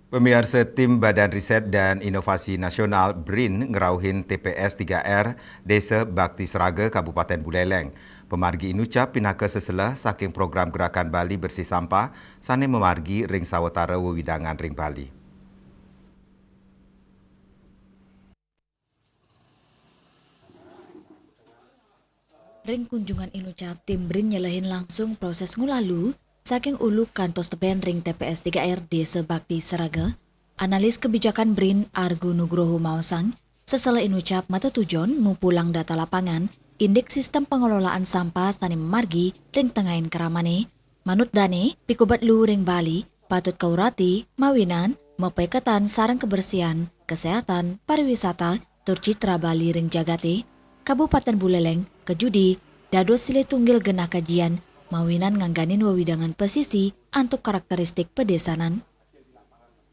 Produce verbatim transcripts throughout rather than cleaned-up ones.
Pemirsa, tim Badan Riset dan Inovasi Nasional, BRIN, ngrauhin T P S tiga R Desa Bakti Seraga, Kabupaten Buleleng. Pemargi inucap pinaka seselah saking program Gerakan Bali Bersih Sampah sane mamargi ring sawetara wewidangan ring Bali. Ring kunjungan inucap, tim BRIN nyelehin langsung proses ngolah luu saking ulu kantos teben ring T P S tiga R Desa Bakti Seraga. Analis kebijakan BRIN, Argo Nugroho, maosang, seselah inucap matetujon mupulang data lapangan indik sistem pengelolaan sampah sane mamargi ring tengahing kramane. Manut dane, pikubat luu ring Bali patut kaurati mawinan mapaiketan sareng kebersihan, kesehatan, pariwisata, tur citra Bali ring jagate. Kabupaten Buleleng kajudi dados silih tunggil genah kajian mawinan ngangganin wewidangan pesisi antuk karakteristik pedesanan.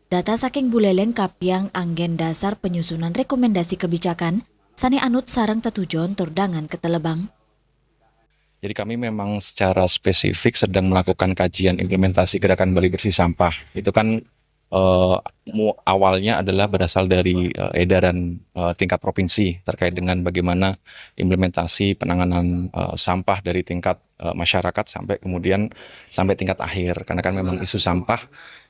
Data saking Buleleng kapiang anggen dasar penyusunan rekomendasi kebijakan sane anut sareng tetujon tur dangan ketelebang. Jadi kami memang secara spesifik sedang melakukan kajian implementasi Gerakan Bali Bersih Sampah. Itu kan eh, mu- awalnya adalah berasal dari eh, edaran eh, tingkat provinsi terkait dengan bagaimana implementasi penanganan eh, sampah dari tingkat eh, masyarakat sampai kemudian sampai tingkat akhir. Karena kan memang isu sampah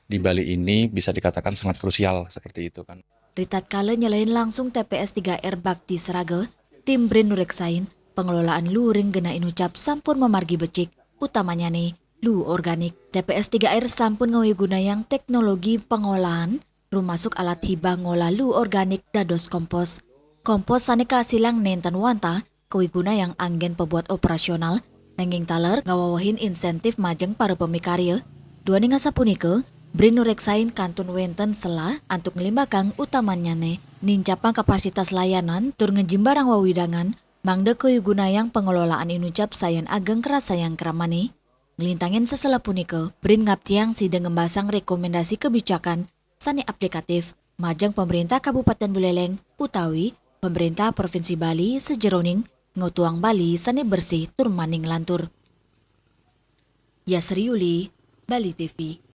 di Bali ini bisa dikatakan sangat krusial seperti itu kan. Ritatkala nyelehin langsung T P S tiga R Bakti Seraga, tim BRIN nureksain pengelolaan luu ring genah inucap sampun mamargi becik, utamanyane luu organik. T P S tiga R sampun ngawigunayang teknologi pengolahan, rumasuk alat hibah ngolah luu organik dados kompos. Kompos sane kaasilang nenten wantah kawigunayang anggen pabuat operasional, nanging taler ngawewehin insentif majeng para pamikarya. Duaning asapunika, BRIN nureksain kantun wenten selah antuk nglimbakang, utamanyane nincapang kapasitas layanan tur ngejimbarang wewidangan, mangda kawigunayang pengelolaan inucap sayan ageng karasayang kramane. Nglintangin seselah punika, BRIN ngaptiang sida ngembasang rekomendasi kebijakan sane aplikatif majeng Pemerintah Kabupaten Buleleng utawi Pemerintah Provinsi Bali sajeroning ngotuang Bali sane bersih tur maning lantur. Yasri Yuli, Bali T V.